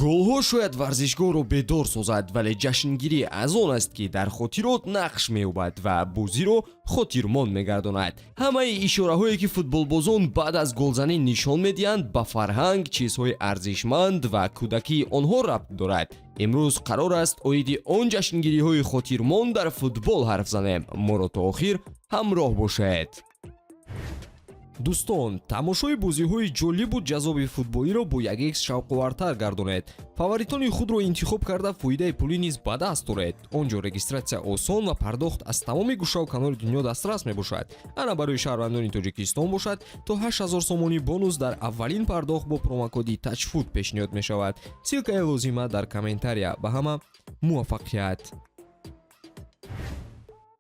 Голҳо шояд варзишгоҳро бедор созад, вале ҷашнгирӣ аз он аст, ки дар хотирот нақш меёбад ва бозиро хотирмон мегардонад. Ҳамаи ишораҳое, ки футболбозон баъд аз голзанӣ нишон медиҳанд, ба фарҳанг, чизҳои арзишманд ва кӯдакии онҳо рабт дорад. Имрӯз қарор аст оиди он ҷашнгириҳои хотирмон дар футбол ҳарф занем. Моро то охир ҳамроҳ бошед. Дӯстон, тамошои бозиҳои ҷолибу ҷаззоби футболиро бо 1x шавқовартар гардонед. Фаворитони худро интихоб карда, фоидаи пулӣ низ ба даст оред. Он ҷо регистратсия осон ва пардохт аз тамоми гӯшаву канори дунё дастрас мебошад. Ана, барои шаҳрвандони Тоҷикистон бошад, то 8000 сомонӣ бонус дар аввалин пардохт бо промокоди ТАЧФУТ пешниҳод мешавад. Ссылкаи лозима дар комментария. Ба ҳама муваффақият!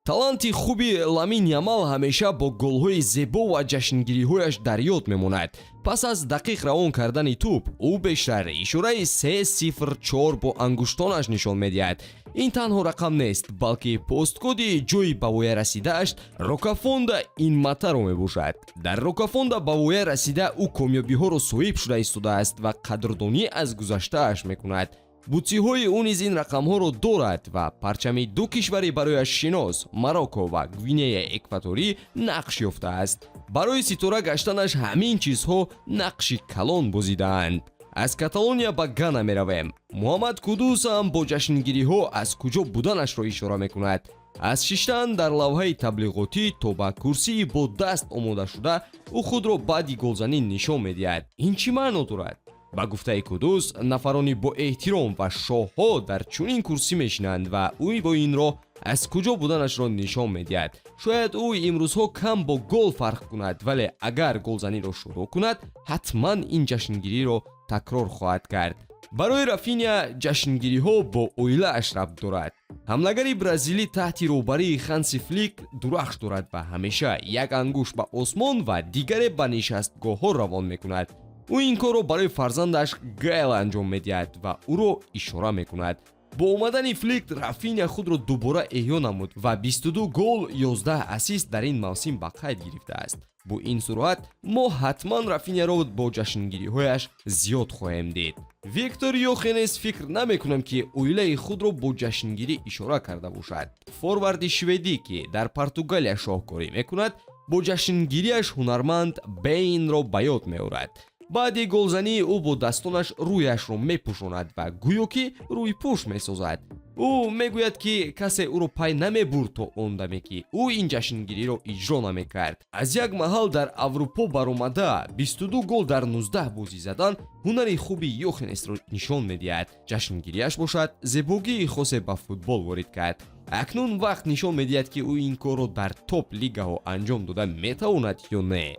Таланти хуби Ламин Ямал ҳамеша бо голҳои зебо ва ҷашнгириҳояш дар ёд мемонад. Пас аз дақиқ равон кардани тӯб, ӯ бештар ишораи 3-0-4 бо ангуштонаш нишон медиҳад. Ин танҳо рақам нест, балки посткоди ҷойи ба воя расидааш, Рокафонда ин Матаро мебошад. Дар Рокафонда ба воя расида, ӯ комёбиҳоро соҳиб шуда истодааст ва қадрдонӣ аз гузаштааш мекунад. Бутсиҳои ӯ низ ин рақамҳоро дорад ва парчами ду кишвари барояш шинос, Марокко ва Гвинеяи Экваторӣ, нақш ёфтааст. Барои ситора гаштанаш ҳамин чизҳо нақши калон бозидаанд. Аз Каталония ба Гана меравем. Муҳаммад Кудус ҳам бо ҷашнгириҳо аз куҷо буданашро ишора мекунад. Аз шиштан дар лавҳаи таблиғотӣ то ба курсии бо даст омодашуда, ӯ худро баъди голзанӣ нишон медиҳад. Ин чӣ маъно дорад? Ба гуфтаи Кудус, нафарони бо эҳтиром ва шоҳҳо дар чунин курсӣ мешинанд ва ӯ бо ин роҳ аз куҷо буданашро нишон медиҳад. Шояд ӯ имрӯзҳо кам бо гол фарқ кунад, вале агар голзаниро шурӯъ кунад, ҳатман ин ҷашнгириро такрор хоҳад кард. Барои Рафиня ҷашнгириҳо бо оилааш рабт дорад. Ҳамлагари бразилӣ таҳти роҳбарии Ханси Флик дурахш дорад ва ҳамеша як ангушт ба осмон ва дигаре ба нишастгоҳҳо равон мекунад. Ӯ ин корро барои фарзандаш Гайл анҷом медиҳад ва ӯро ишора мекунад. Бо омадани Флик Рафиня худро дубора эҳё намуд ва 22 гол, 11 ассист дар ин мавсим ба қайд гирифтааст. Бо ин суръат мо ҳатман Рафиняро бо ҷашнгириҳояш зиёд хоҳем дид. Виктор Йохенес фикр намекунам, ки оилаи худро бо ҷашнгирӣ ишора карда бошад. Форварди шведӣ, ки дар Португалия шоҳкорӣ мекунад, бо ҷашнгириаш ҳунарманд Бейнро ба ёд меорад. Баъди голзании ӯ бо дастонаш рӯяшро мепӯшонад ва гӯё ки рӯйпӯш месозад. Ӯ мегӯяд, ки касе ӯро пай намебурд, то он даме ки ӯ ин ҷашнгириро иҷро намекард. Аз як маҳал дар Аврупо баромада, 22 гол дар 19 бозӣ задан ҳунари хуби Йохенесро нишон медиҳад. Ҷашнгириаш бошад, зебогии хосе ба футбол ворид кард. Акнун вақт нишон медиҳад, ки ӯ ин корро дар топ лигаҳо анҷом дода метавонад ё не.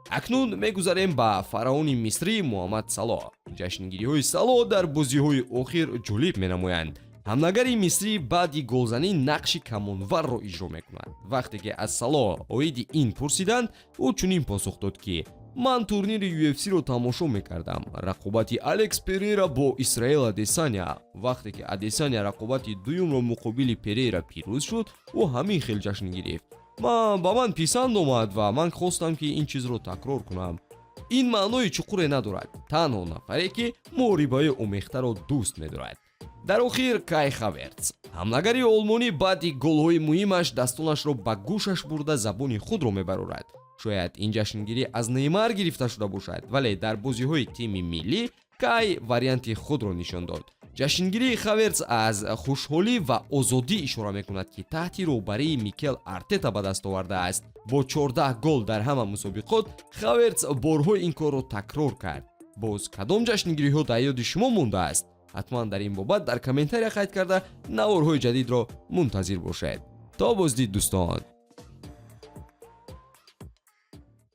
Акнун мегузарем ба фараони мисрӣ Муҳаммад Салоҳ. Ҷашнгириҳои Салоҳ дар бозиҳои охир ҷолиб менамоянд. Ҳамлагари мисрӣ баъди голзанӣ нақши камонварро иҷро мекунад. Вақте ки аз Салоҳ оиди ин пурсиданд, ӯ чунин посух дод, ки ман турнири UFC-ро тамошо мекардам, рақобати Алекс Перера бо Исраэл Адесаня. Вақте ки Адесаня рақобати дуюмро муқобили Перера пирӯз шуд, ӯ ҳамин хел ҷашн гирифт. Ман ба ман писанд омад ва ман хостам, ки ин чизро такрор кунам. Ин маънои чуқуре надорад, танҳо нафаре, ки муҳорибаи омехтаро дӯст медорад. Дар охир Кай Хаверц. Ҳамлагари олмонӣ баъди голҳои муҳимаш дастонашро ба гӯшаш бурда, забони худро мебарорад. Шояд ин ҷашнгирӣ аз Неймар гирифта шуда бошад, вале дар бозиҳои тими миллӣ Кай варианти худро нишон дод. Ҷашнгирии Хаверц аз хушҳолӣ ва озодӣ ишора мекунад, ки таҳти роҳбарии Микел Артета ба даст овардааст. Бо 14 гол дар ҳама мусобиқот Хаверц борҳо ин корро такрор кард. Боз кадом ҷашнгириҳо дар ёди шумо мондааст? Ҳатман дар ин бобат дар комментария қайд карда, наворҳои ҷадидро мунтазир бошед. То боздид, дӯстон.